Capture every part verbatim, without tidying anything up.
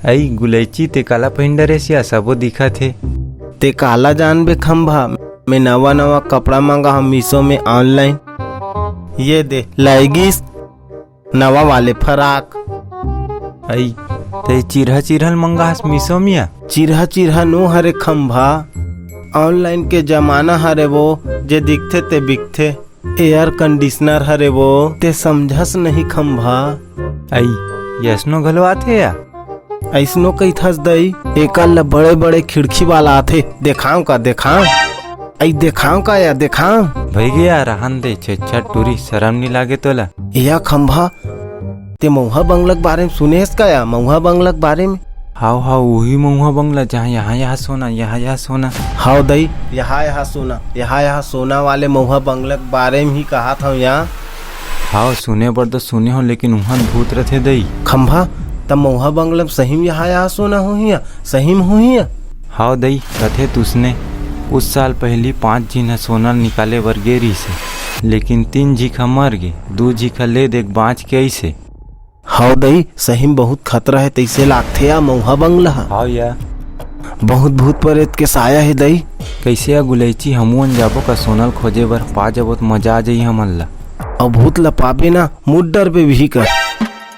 अई गुलैची, ते काला पहिन डरेस या? सबो दिखत हे। ते काला जानबे खंभा, मैं नवा नवा कपड़ा मंगा हूँ मीशो में online। ये दे, लाइगिस नवा वाले फराक। अई, ते चिरहा चिरहल मंगा हस मीशो में या? चिरहा चिरहा नो हरे खंभा, online के जमाना हरे वो, जे दिखथे ते बिकथे। Air conditioner हरे वो, ते समझस नहीं खंभा। अई, यसनो घलो आथे या? अइसनो कहिथस दई, एकर ल बड़े-बड़े खिड़की वाला आथे। देखांव का, देखांव? अई देखांव का या, देखांव? भई गे या, रहन दे, छेच्छा टूरी, शरम नी लागे तोला? या खंभा, ते मउहा बंगला के बारे में सुने हस का या? मउहा बंगला के बारे में? हाव, हाव, उही मउहा बंगला, जहाँ यहाँ, यहाँ सोना, यहाँ, यहाँ सोना। हाव दई, यहाँ, यहाँ सोना, यहाँ, यहाँ सोना वाले मउहा बंगला के बारे में ही कहत हँव या। हाव, सुने बर तो सुने हँव, लेकिन उहाँ भूत रथे दई। खंभा, त मउहा बंगला में सही में यहाँ, यहाँ सोना होही या? सही में होही या? हाव दई, रथे तुसने। कुछ साल पहिली पाँच झिन ह सोना निकाले बर गे रिहिस हे, लेकिन तीन झिक ह मर गे, दू झिक ह ले देख बाँच के अइस हे। हाव दई, सही में बहुत खतरा हे, तइसे लागथे या मउहा बंगला ह। हाव या। बहुत भूत परेत के साया हे दई। कइसे या गुलैची, हमू मन जाबो का सोना ल खोजे बर? पा जाबो त मजा आ जाही हमन ला। अउ भूत ल पाबे ना, मुड़ डरबे भी कर।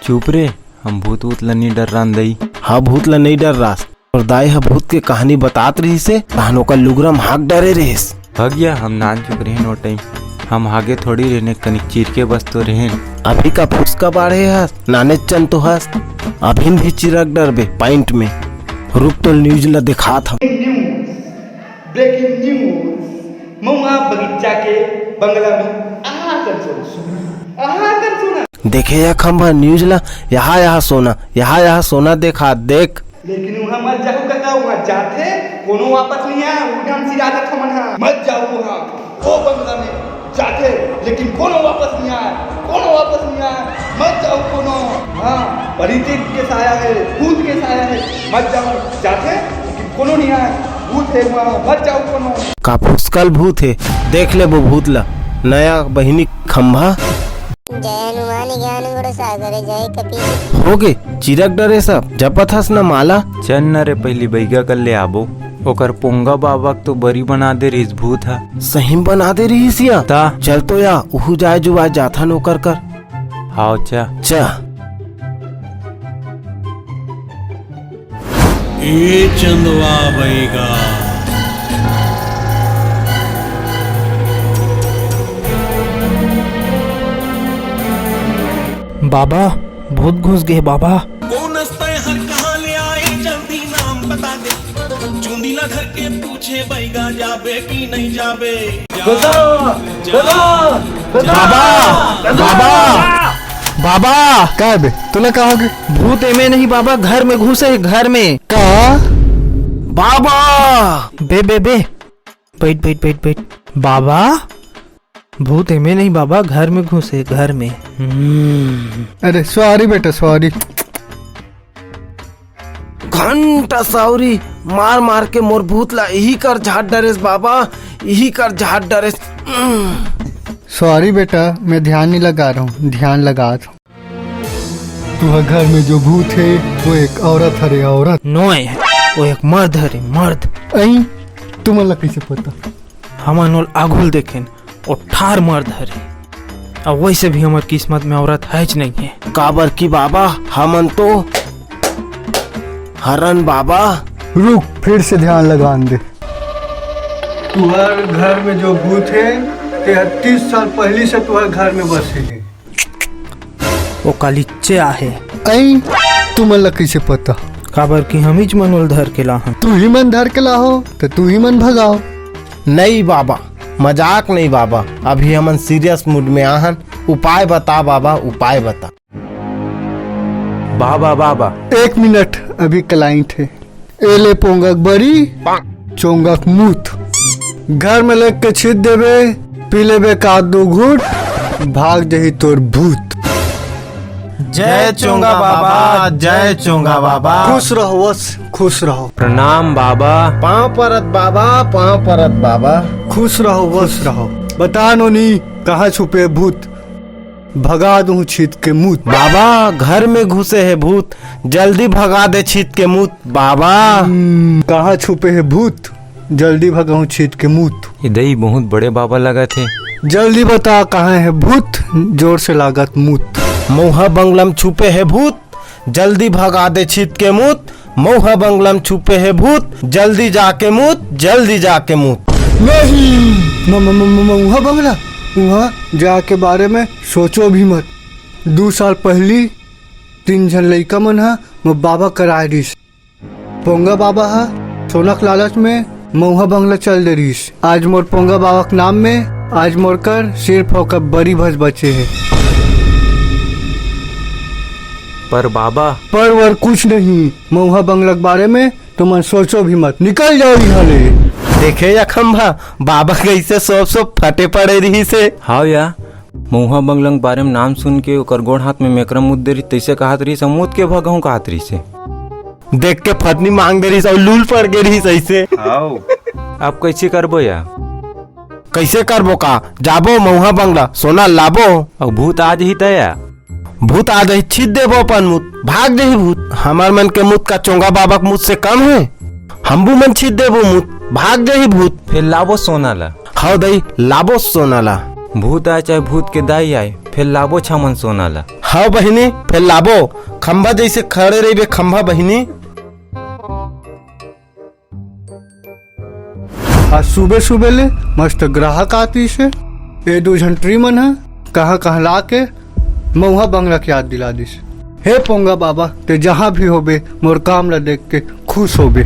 चुप रे, हम भूत वूत ल नी डर्रान दई। हाँ, भूत ल नइ डर्रास। अउ दाई ह भूत के कहानी बतात रिहिस हे, तहन ओकर लुगरा म हाग डरे रिहिस। भगिया, हम नानचुक रहेन ओ time। हम हागे थोड़ी रहेन, कनिक चीर के बस तो रहेन। अभी का फुसका बाढ़े हस, नानेच चन तो हस, अभिन भी चिरक डरबे pant में। रुक, तोल news ल देखात हँव। News, breaking news, मउहा बगीचा के बंगला में आहा कन सोना, आहा कन सोना। देखे या खंभा news ला, यहाँ यहाँ सोना, यहाँ यहाँ सोना देखा, देख। लेकिन उहाँ मत जाहू कका, उहाँ जाथे कोनो वापस नइ आय, उही ढंग सिरा जात हमन हा। मत जाहू उहाँ, ओ बंगला में जाथे, लेकिन कोनो वापस नइ आय, कोनो वापस नइ आय। मत जाहू कोनो, हाँ, परेत के साया हे, भूत के साया हे, मत जाहू, जाथे लेकिन कोनो नइ आय, भूत हे उहाँ, मत जाहू कोनो। का फुसकल भूत हे, देख लेबो भूत ला। नया बहिनी खंभा। जय हनुमान ज्ञान गुण सागर जय कपीस। होगे, चिरक डरे सब, जपत हस न माला। चल न रे, पहिली बइगा कर ले आबो। ओकर पोंगा बाबा के तो बरी बना दे रिहिस भूत ह। सही म बना दे रिहिस या? ता? चल तो या, उहू जाय जुवाय जाथन ओकर कर। हाव चा। चा। ए चंदवा बइगा। बाबा, भूत घुस गे बाबा। कोन अस तैं हर कहाँ ले आए, जल्दी नाम बता दे। चुंदी ला धर के पूछे बइगा, जाबे कि नहीं जाबे? दादा, दादा, दादा। बाबा, बाबा, बाबा। का बे? तोला का होगे? भूत एमे नहीं बाबा, घर में घुसे हे, घर में। का? बाबा। बे, बे, बे। बइठ, बइठ, बइठ, बइठ। बाबा, भूत एमे नहीं बाबा, घर में घुसे, घर में। हम्म। अरे sorry बेटा, sorry। घंटा सावरी मार मार के मोर भूत ला इही कर झाड़ डरेस बाबा, इही कर झाड़ डरेस। Sorry बेटा, मैं ध्यान नहीं लगा रहा हूँ, ध्यान लगा रहा हूँ। तुहर घर में जो भूत हे, वो एक औरत हरे, औरत। नोय, वो एक मर्द हरे, मर्द। अई, तुमन ला कैसे पता? हमन ओला आघू ले देखेन, ओ ठार मर्द हरे। अउ वैसे भी हमर किस्मत में औरत हेच नइ हे। काबर कि बाबा, हमन तो हरन बाबा। रुक, फिर से ध्यान लगान दे। तुहर घर में जो भूत हे, ते ह तीस साल पहली से तुहर घर में बसे हे। ओ कालिच्चे आहे। अई, तुमन ला कैसे पता? काबर कि हमीच मन ओला धर के लाहन। तू ही मन धर के लाहो, त तू ही मन भगाओ। नहीं बाबा, मजाक नहीं बाबा, अभी हमन serious mood में आहन। उपाय बता बाबा, उपाय बता। बाबा, बाबा। एक मिनट, अभी client हे। ए ले पोंगक बरी, चोंगक मूत। घर में लेके छीट देबे, पी लेबे का दू घूट, भाग जही तोर भूत। जय चोंगा बाबा, जय चोंगा बाबा। खुश रहो वत्स, खुश रहो। प्रणाम बाबा। पाँव परत बाबा, पाँव परत बाबा। खुश रहो वत्स, खुश रहो। बता नोनी, कहाँ छुपे भूत? भगा दूं छीत के मूत। बाबा, घर में घुसे हे भूत, जल्दी भगा दे छीत के मूत। बाबा। हम्म, कहाँ छुपे हे भूत, जल्दी भगाऊं छीत के मूत। ए दई, बहुत बड़े बाबा लगत हे। जल्दी बता कहाँ हे भूत, जोर से लागत मूत। मऊहा बंगला म छुपे हे भूत, जल्दी भगा दे छीत के मूत। मऊहा बंगला म छुपे हे भूत, जल्दी जाके मूत, जल्दी जाके मूत। नहीं, म-, म-, म-, म-, मऊहा बंगला, उहाँ जाके बारे में सोचो भी मत। दू साल पहली तीन झन लइका मन ह मोर बाबा करा आय रिहिस। पोंगा बाबा ह सोना के लालच में मऊहा बंगला चल दे रिहिस। आज मोर पोंगा बाबा के नाम में, आज मोर कर सिर्फ ओकर बरी भस बचे हे। पर बाबा। पर वर कुछ नहीं, मऊहा बंगला के बारे में तुमन सोचो भी मत, निकल जाओ इहाँ ले। देखे या खंभा, बाबा कइसे सोप सोप फटे पड़े रिहिस हे। हाव या, मऊहा बंगला के बारे में नाम सुन के ओकर गोड़ हाथ में मेकरा मूत दे रिहिस, तइसे कहत रिहिस, अउ मूत के भगहूं कहत रिहिस हे। देख के फटनी मांग दे रिहिस अउ लूल पड़ गे रिहिस अइसे। हाव। अब कइसे करबो या? कइसे करबो का? जाबो मऊहा बंगला, सोना लाबो। अउ भूत आ जही त या? भूत आ जही, छीत देबो अपन मूत, भाग जही भूत। हमर मन के मूत का चोंगा बाबा के मूत से कम हे? हम्बू मन छीत देबो मूत, भाग जही भूत। फेर लाबो सोना ला। हव दई, लाबो सोना ला। भूत आय चाहे भूत के दाई आय, फेर लाबो छमन सोना ला। हव बहिनी, फेर लाबो। खंभा जइसे खड़े रहिबे, खंभा बहिनी। आज सुबह सुबह ले मस्त ग्राहक आतिस हे। ए दू झन ट्री मन ह कहाँ कहाँ ला के मऊहा बंगला के याद दिला दिस। हे पोंगा बाबा, ते जहाँ भी होबे, मोर काम ला देख के खुश होबे।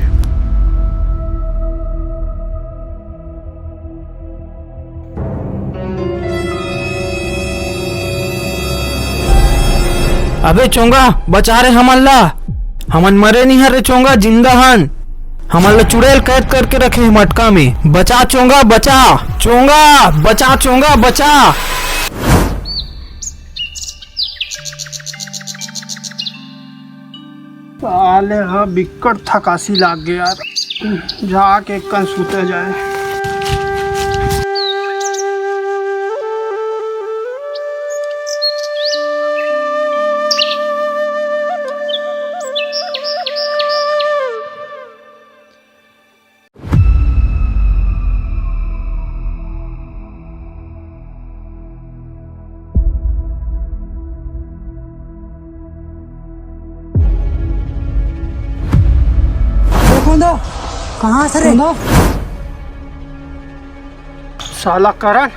अबे चोंगा, बचा रे हमन ला। हमन मरे नहीं हन रे चोंगा, जिंदा हन। हमन ला चुड़ैल कैद करके रखे हे मटका में। बचा चोंगा, बचा। चोंगा, बचा चोंगा, बचा। साले ह बिक्कट थकासी लाग गे यार, जाके कन सुते जाए। देखो ना, कहाँ से रे? साला करण,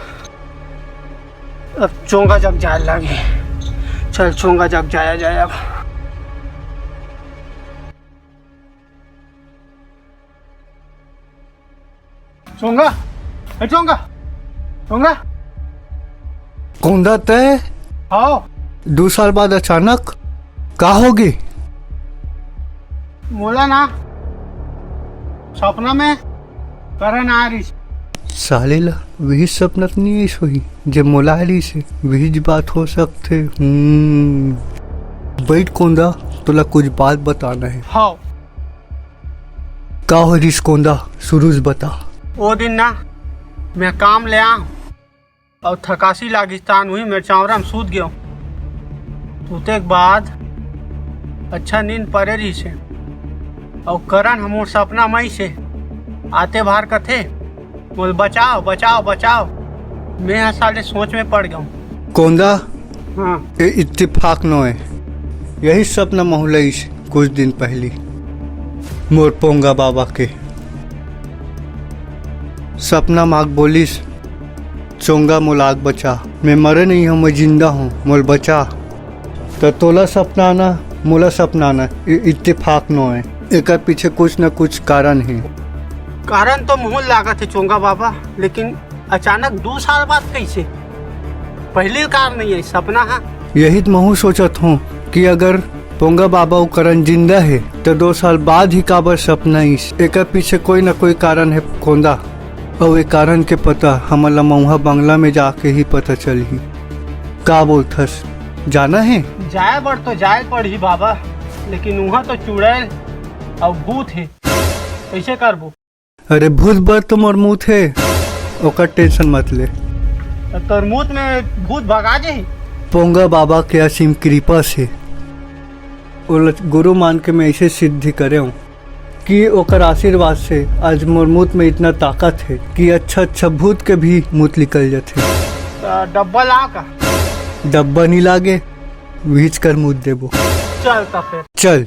अब चोंगा जग जाए लगे। चल, चोंगा जग जाया जाए अब। चोंगा, ए चोंगा, चोंगा। कोंदा तय? हाव। दू साल बाद अचानक का होगे? मोला ना सपना में करण आ रहिस। साले ला वही सपना तो नहीं आइस होही, जे मोला आ रहिस हे, वही ज बात हो सकथे। हम्म। बइठ कोंदा, तोला कुछ बात बताना हे। हाव। का हो रिस कोंदा, सुरुज बता। ओ दिन ना, मैं काम ले आऊं अउ थकासी लागिस, तान हुई, मैं चावरा में सूत गेंव। सूते के बाद अच्छा नींद परे रिहिस हे, अउ करण ह मोर सपना में आइस हे, आते भार कथे, बोल, "बचाओ, बचाओ, बचाओ।" मैं ह साले सोच में पड़ गेंव। कोंदा, हाँ। ये इत्तेफाक नोय। यही सपना महू ल आइस कुछ दिन पहली। मोर पोंगा बाबा के सपना माग बोलिस, "चोंगा मोला आग बचा, मैं मरे नहीं हूँ, मैं जिंदा हूँ, मोल बचा।" त तोला सपना आना, मोला सपना आना, इ-, इत्तेफाक नोय। एकर पीछे कुछ न कुछ कारण हे। कारण तो मोहन लागत हे चोंगा बाबा, लेकिन अचानक दू साल बाद कैसे? पहली कार नहीं है, सपना है। यही तो महू सोचत हूँ कि अगर पोंगा बाबा अउ करण जिंदा हे, त दो साल बाद ही काबर सपना आइस? एकर पीछे कोई न कोई कारण हे कोंदा। अउ ए कारण के पता हमन ला मऊहा बंगला में जाके ही पता चलही। का बोलथस, जाना हे? जाए बर तो जाए पड़ही बाबा, लेकिन उहाँ तो चुड़ैल अउ भूत हे, कैसे करबो? अरे भूत बर तो मोर मूत हे, ओकर टेंशन मत ले। त तोर मूत में भूत भगा जाही? पोंगा बाबा के असीम कृपा से ओला गुरु मान के मैं ऐसे सिद्धि करे हूँ कि ओकर आशीर्वाद से आज मोर मुत में इतना ताकत है कि अच्छा अच्छा भूत के भी मुत निकल जाथे। त डब्बा ला का? डब्बा नहीं लागे, भीज कर मुत देबो। चल त फिर। चल।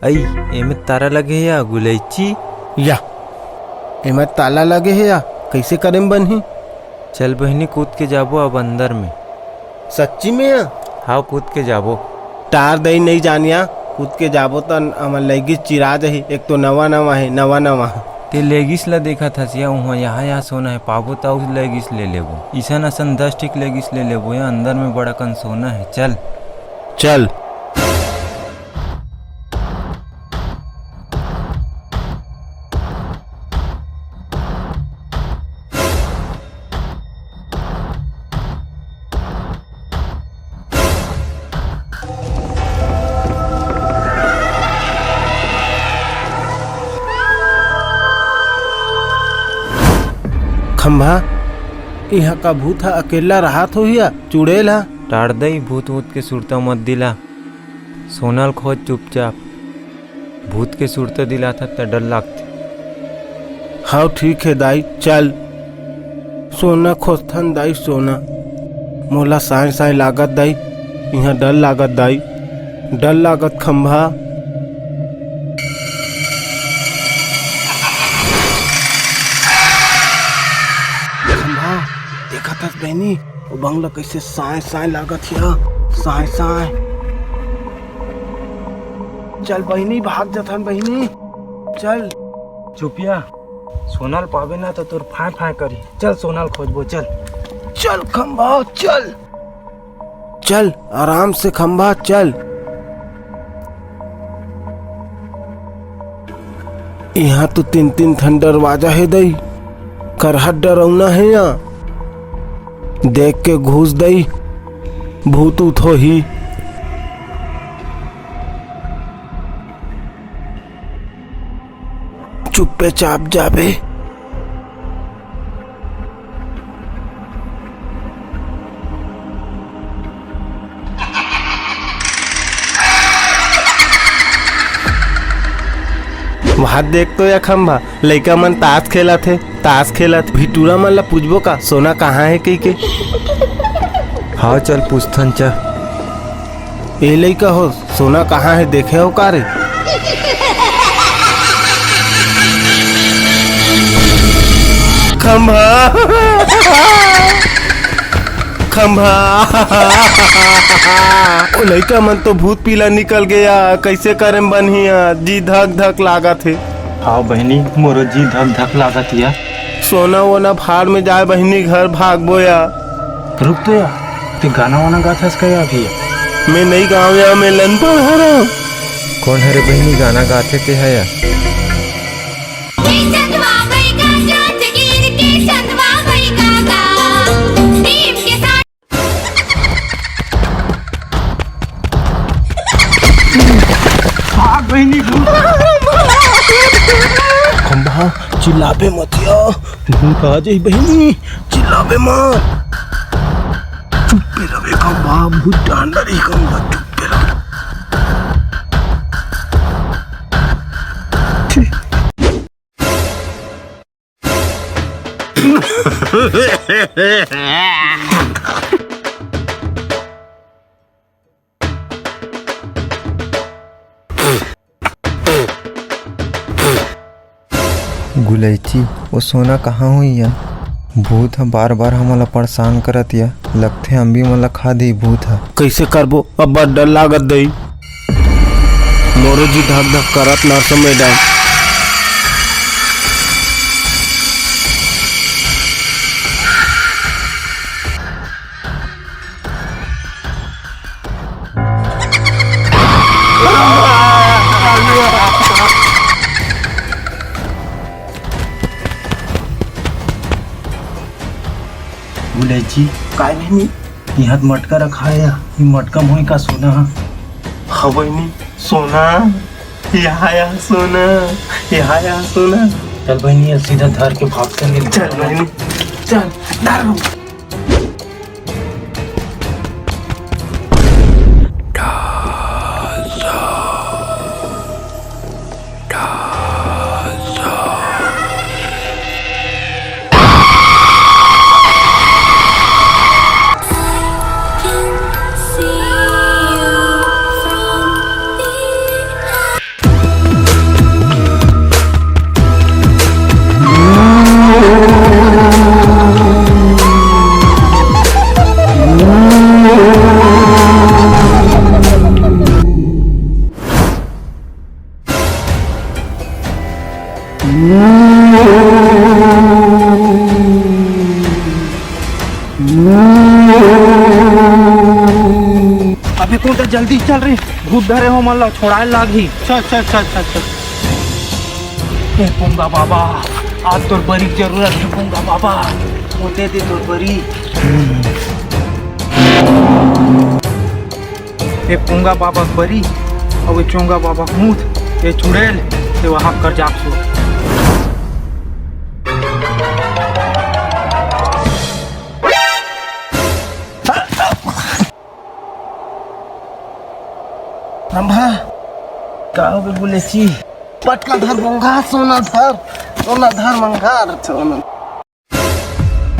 अई, एमे तारा लगे हे या गुलैची? या, एमे ताला लगे हे या, कइसे करे म बनही? चल बहिनी, कूद के जाबो अब अंदर में। सच्ची में या? हाँ, कूद के जाबो। टार दई नइ जानिया, कूद के जाबो त हमर लैगिस चिरा जाही। एक तो नवा नवा हे, नवा नवा। ते लैगिस ला देखत हस या, उहाँ यहाँ यहाँ सोना हे, पाबो त अउ लैगिस ले लेबो। इसन असन दस ठिक लैगिस ले लेबो या, अंदर में बड़ा कन सोना हे। चल। चल। खंभा, इहाँ का भूत ह अकेल्ला राहत होही या चुड़ैल ह? टार दई, भूत वूत के सुरता मत दिला। सोना ल खोज चुपचाप। भूत के सुरता दिलाथस त डर लागथे। हव, ठीक हे दाई, चल। सोना खोजथन दाई, सोना। मोला साँय साँय लागत दाई, इहाँ डर लागत दाई, डर लागत खंभा। खंभा, देखत हस बहिनी, ओ बंगला कइसे साँय साँय लागत हे, साँय साँय। चल बहिनी, भाग जथन बहिनी, चल। चुपिया, सोना ल पाबे ना त तोर फाय फाय करी। चल सोना ल खोजबो, चल। चल खंभा, चल। चल, आराम से खंभा, चल। इहाँ तो तीन तीन ठन दरवाजा हे दई, करहत डरौना हे या। देख के घुस दई, भूत उत होही। चुप्पे चाप जाबे। वहाँ देख तो या खंभा, लइका मन ताश खेलत हे, ताश खेलत। भिटूरा मन ला पूछबो का, सोना कहाँ हे कहिके? हाँ, चल पूछथन, चल। ए लइका हो, सोना कहाँ हे, देखे हो का रे? खंभा, खंभा। ओ लइका मन तो भूत पीला निकल गया, कइसे करे म बनही या? जी धक धक लागत हे। हाँ बहिनी, मोरो जी धक धक लागत या। सोना वोना भाड़ में जाए बहिनी, घर भागबो या। रुक तो या, ते गाना वाना गात हस का या अभी? मैं नइ गाँव या, मैं लंदन हरव। कोन हरे बहिनी गाना गाथे ते ह या? भाग बहिनी, भूत। खंभा, चिल्लाबे मत या, भूत आ जाही बहिनी, चिल्लाबे मत। चुप्पे रहे खंभा, भूत डांडा रही खंभा, चुप्पे रहे। गुलैची, ओ सोना कहाँ होही या? भूत ह बार-बार हमन ला परेशान करत या। लगथे अम्बी मन ला खा दिही भूत ह। कइसे करबो? अब्बड़ डर लागत दई। मोरो जी धक धक करत नरसों मैडम। गुलैची। काय बहिनी? इहाँ त मटका रखाय या, ये मटका म होही का सोना ह? हाँ बहिनी, सोना, यहाँ या सोना, यहाँ या सोना। चल बहिनी, अब सीधा धर के भाग चल। चल बहिनी, चल, धर। अबे कोन त जल्दी चल रे, भूत धरे हो मन ला छोड़ाए लागही। चल चल चल चल चल। ए पोंगा बाबा, आज तोर बरी के जरूरत हे पोंगा बाबा, वो दे दे तोर बरी। ए पोंगा बाबा के बरी, अउ ए चोंगा बाबा के मूत, ए चुड़ैल, ए वहां कर जाप सो। रंभा, का हो बे बुलेची? मटका धर बोंगा, सोना धर, सोना धर मंगार, सोना।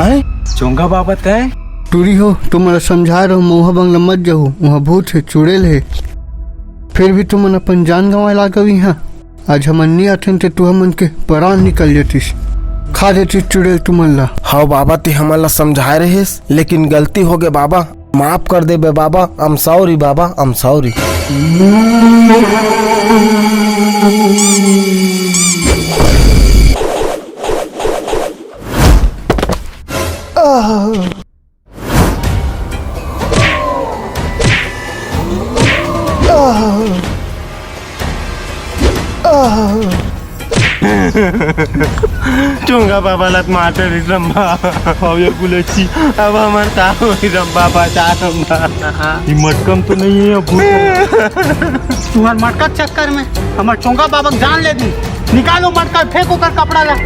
हैं? चोंगा बाबा तैं? टूरी हो, तुमन ला समझाए रहो, मउहा बंगला मत जाहू, उहाँ भूत हे, चुड़ैल हे। फिर भी तुमन अपन जान गंवाए लागव इहाँ। आज हमन नी आथन ते तुहमन के परान निकल जतिस, खा देतिस चुड़ैल तुमन ला। हव बाबा, ते हमन ला समझाए रहेस, लेकिन गलती होगे बाबा, माफ कर देबे बाबा, I'm sorry Baba, I'm sorry। चोंगा बाबा ला त मार डरिस रंभा। अब ये गुलेची, अब हमर का होही रंभा, बचा रंभा। ये मटका म तो नहीं है, अब भूत है। तुहर मटका के चक्कर में हमर चोंगा बाबा के जान ले दी। निकालो मटका, फेंको ओकर कपड़ा ला।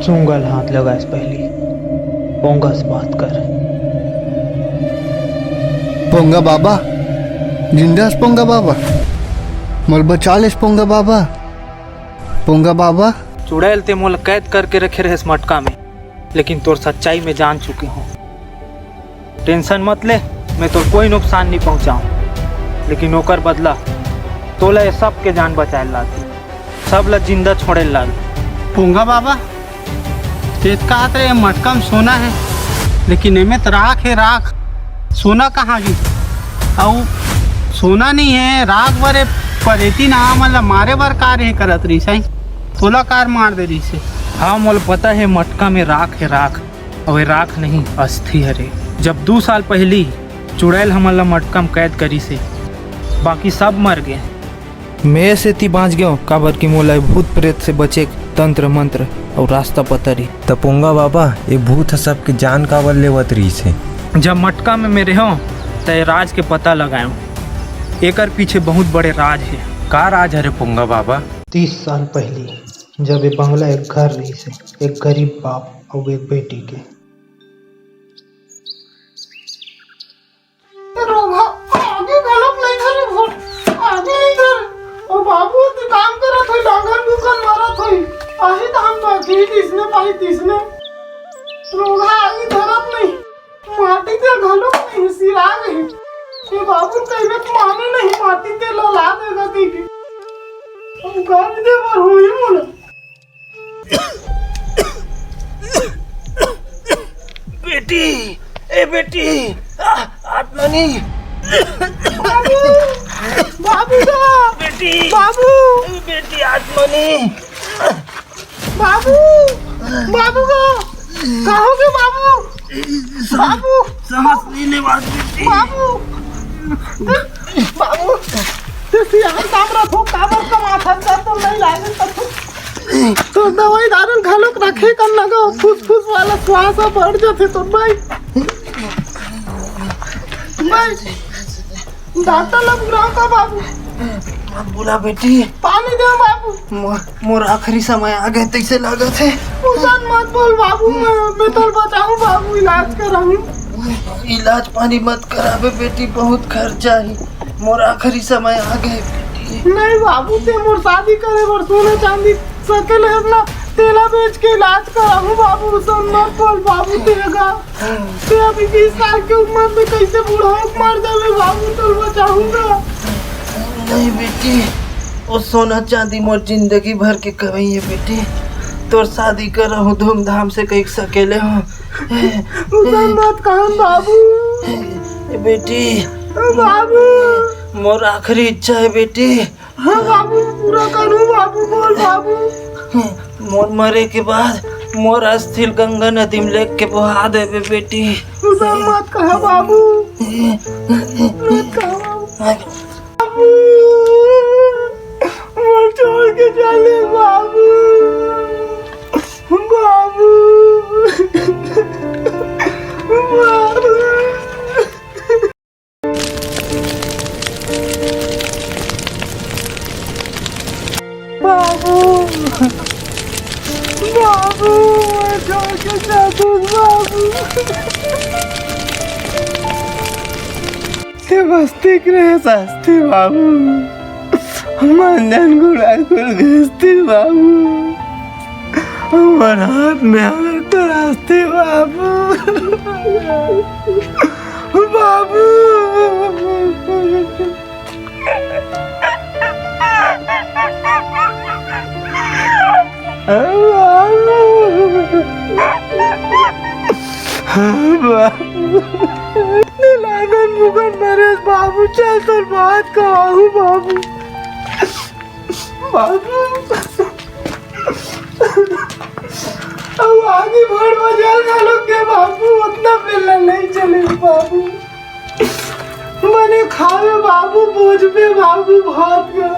चोंगा ल हाथ लगाएस पहिली, पोंगा से बात कर। पोंगा बाबा, जिंदा हस पोंगा बाबा, मोला बचा लेस पोंगा बाबा, पोंगा बाबा। चुड़ैल, ते मोला कैद करके रखे रहेस मटका में, लेकिन तोर सच्चाई मैं जान चुके हूँ। टेंशन मत ले, मैं तोर कोई नुकसान नहीं पहुंचाऊं, लेकिन ओकर बदला तोला ये सब के जान बचाए लागी, सब ला जिंदा छोड़े लागी। पोंगा बाबा, तें कहत रहे मटका में सोना है, लेकिन एमे त राख है, राख। सोना कहाँ गिस? अउ सोना नहीं है, राख बर ए परेती ना हमन ला मारे बर कार हे करत रहिस है, तोला कार मार दे रहिस है। हाँ, मोला पता है मटका में राख है, राख। अउ ए राख नहीं, अस्थि हरे। जब दू साल पहिली चुड़ैल हमन ला मटका म कैद करिस हे, बाकी सब मर गे। मैं सेती बाँच गेंव, काबर कि मोला ए भूत प्रेत से बचे के तंत्र मंत्र अउ रास्ता पता रहिस। त पोंगा बाबा, ए भूत ह सबके जान काबर लेवत रहिस हे? जब मटका में मैं रेहेंव, त ए राज के पता लगाएंव। एकर पीछे बहुत बड़े राज हे। का राज हरे पोंगा बाबा? तीस साल पहिली, जब ए बंगला एक घर रहिस हे, एक गरीब बाप अउ एक बेटी के। ए रोगहा, आगी घलोक नइ धरे भूत, आगी नइ धरे। अउ बाबू ओती काम करत होही, डांगर बुकन मारत होही, पाही धान पाही, तिसने पाही तिसने। रोगहा आगी धरत नहीं, माटी तेल घलोक नहीं, सिरा गे हे। ए बाबू कहिबे त माने नहीं, माटी तेल ला दे गा कहिके। अउ गाली दे बर होही मोला। बेटी, ए बेटी, आ, आत्मनी। बाबू, बाबू गा। बेटी, बाबू। बेटी, आत्मनी। बाबू, बाबू गा। का होगे बाबू? बाबू। सांस नहीं लेवात बेटी। बाबू। बाबू, तें सियान काम रखो, काबर कमाथस, जब तो नहीं लागे तब तो। तो दवाई दारू घलोक रखे कर लगा, फुसफुस वाला श्वास ह बढ़ जाथे तो भाई। भाई, डॉक्टर ला बुलाओ का बाबू? मत बुला बेटी। पानी दे बाबू। मोर, मोर आखिरी समय आ गए तैसे लागत हे। उसन मत बोल बाबू, मैं, मैं तोर बचाहूँ बाबू, इलाज कराहूँ। इलाज पानी मत कराबे बेटी, बहुत खर्चा ही। मोर आखिरी समय आ गए बेटी। नहीं बाबू, ते मोर शादी करे बर सोना चांदी सकेले हस ना, तेला बेच के इलाज कराहूँ बाबू, उसन मत बोल बाबू, तेगा। ते अभी बीस साल के उम्र में कैसे बुढ़ाऊ मर जावे बाबू, तो बचाहूँगा। नहीं बेटी, वो सोना चांदी मोर जिंदगी भर के कमाई है बेटी। तोर शादी कराहूँ धूमधाम से कई सकेले हो। उसन मत कहन बाबू। ए बेटी, बाबू। मोर आखिरी इच्छा है बेटी। हाँ बाबू, पूरा करूँ बाबू, बोल बाबू। मोर मरे के बाद मोर अस्थि ल गंगा नदी में लेके बहा देबे बेटी। उसन मत कहा बाबू, मत कहा बाबू। बाबू, मोर छोड़ के चले बाबू, बाबू, बाबू। बाबू, बाबू, मैं छोड़ के जादू बाबू। ते बस्ती के रहे सस्ती बाबू, मंजन गुड़ा कुल घसती बाबू, हमर हाथ में आवे तो रास्ते बाबू। बाबू। बाबू। लागन मुगन नरेश बाबू, चल तोर बात कहूँ बाबू। बाबू। अब आगे भर में जल घालो के बाबू, उतना बेला नहीं चले बाबू। मने खावे बाबू, बोझ पे बाबू भात का।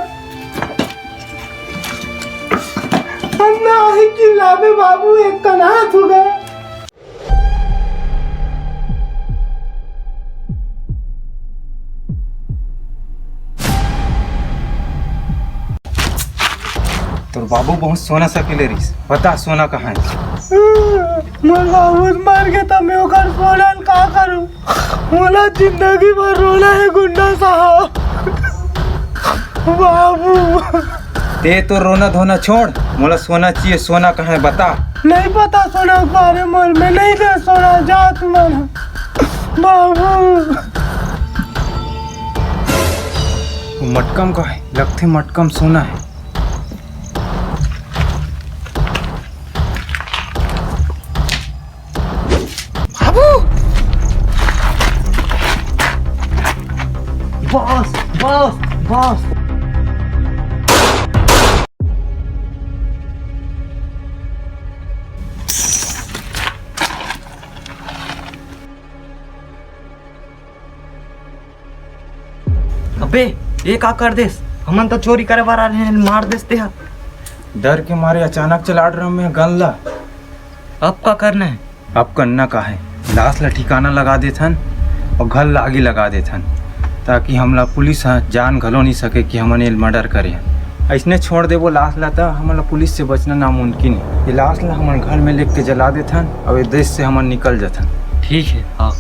अन्ना ही चिल्लावे बाबू, एक कनाथ हो गए। तोर बाबू बहुत सोना सकेले रहिस। बता, सोना कहाँ है? मोर बाबू मर गे, त मैं ओकर सोना ल का करूं? मोला जिंदगी भर रोना है, गुंडा साहब। बाबू। ते तो रोना धोना छोड़, मोला सोना चाहिए। सोना कहाँ है, बता। नहीं पता सोना के बारे में, मैं नहीं दे सोना, जा तू मन। बाबू। वो मटकम का है, लगथे मटकम सोना है। बाबू। Boss, boss, boss. अबे, ये का कर देस? हमन तो चोरी करे बर आ रहे हैं, मार देस ते हा। डर के मारे अचानक चला डरम में गन ला। अब का करना है? अब करना का है? लाश ला ठिकाना लगा देथन और घर ला आगी लगा देथन, ताकि हमला पुलिस ह जान घलो नहीं सके कि हमन ये मर्डर करे हन। अइसने छोड़ देबो लाश ला, त हमन ला पुलिस से बचना नामुमकिन है। ये लाश ला हमन घर में लेके जला देथन और ये देश से हमन निकल जथन। ठीक है, हाँ।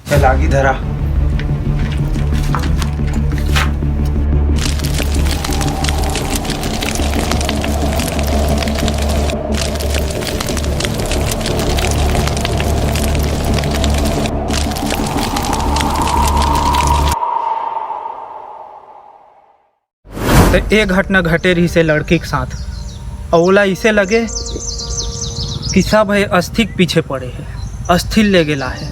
चल, आगी धरा। त ए घटना घटे रहिस हे लड़की के साथ, अउ ओला इसे लगे कि सब हे अस्थि के पीछे पड़े हे, अस्थि ले गेला हे।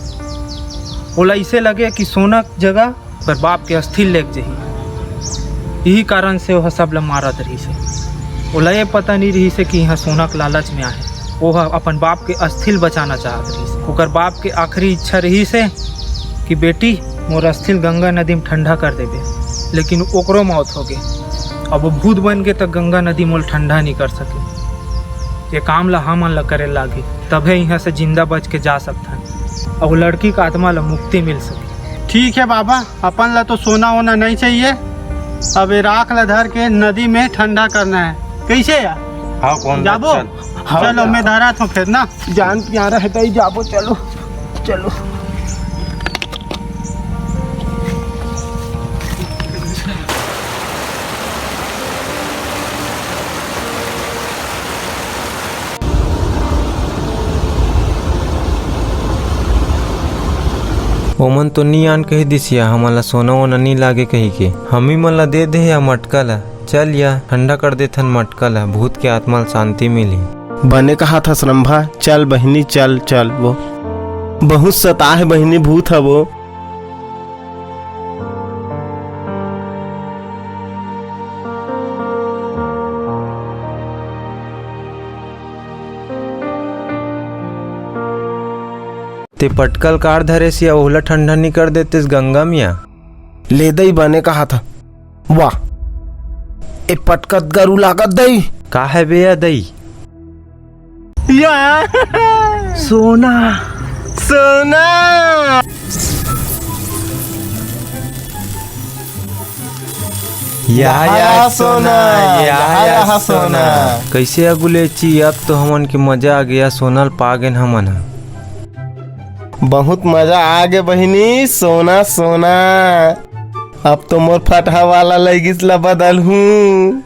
ओला इसे लगे कि सोना के जगह ओकर बाप के अस्थि लेग जही। यही कारण से ओह सब ला मारत रहिस हे। ओला ये पता नइ रहिस हे कि इहाँ सोना के लालच में आहे। ओह अपन बाप के अस्थि ल बचाना चाहत रहिस हे। ओकर बाप के आखिरी इच्छा रहिस हे कि बेटी, मोर अस्थि ल गंगा नदी में ठंडा कर देबे, लेकिन ओकरो मौत हो गे। अब वो भूत बन के त गंगा नदी मोल ठंडा नइ कर सके। ये काम ला हमन ला करे लागे, तभे इहाँ से जिंदा बच के जा सकथन। अब वो लड़की के आत्मा ला मुक्ति मिल सके। ठीक है बाबा, अपन ला तो सोना वोना नहीं चाहिए। अब ये राख ला धर के नदी में ठंडा करना है। कैसे यार? हाँ, कौन जाबो? चल। हाँ, चलो, जा। मैं धरा था फिर ना। जान प्यारा है ताई, जाबो, चलो, चलो। ओमन तो नी आन कहि दिस या, हमन ला सोना वोना नी लागे कहि के। हमी मन ला दे दे या मटका ला। चल या, ठंडा कर देथन मटका ला, भूत के आत्मा ला शांति मिलही। बने कहा था रंभा, चल बहिनी, चल, चल। वो बहुत सता है बहिनी, भूत है वो। ते पटका ल काबर धरेस या, ओहू ला ठंडा नी कर देतेस गंगा मिया। ले दई, बने कहा था। वाह, ए पटका त गरू लागत दई। का है बे या दई? या सोना, सोना। या, या, या सोना, सोना, या, या, या या सोना। सोना। कैसे अगुलेची, अब तो हमन के मजा आ गया, सोना ल पा गेन हमन ह। बहुत मजा आ गे बहिनी, सोना, सोना। अब तो मोर फटहा वाला लैगिस ला बदलहूँ।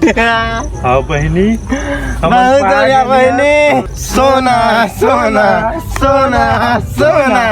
हाँ बहिनी, हमन बहुत पा बढ़िया गेन। बहिनी। सोना, सोना, सोना, सोना।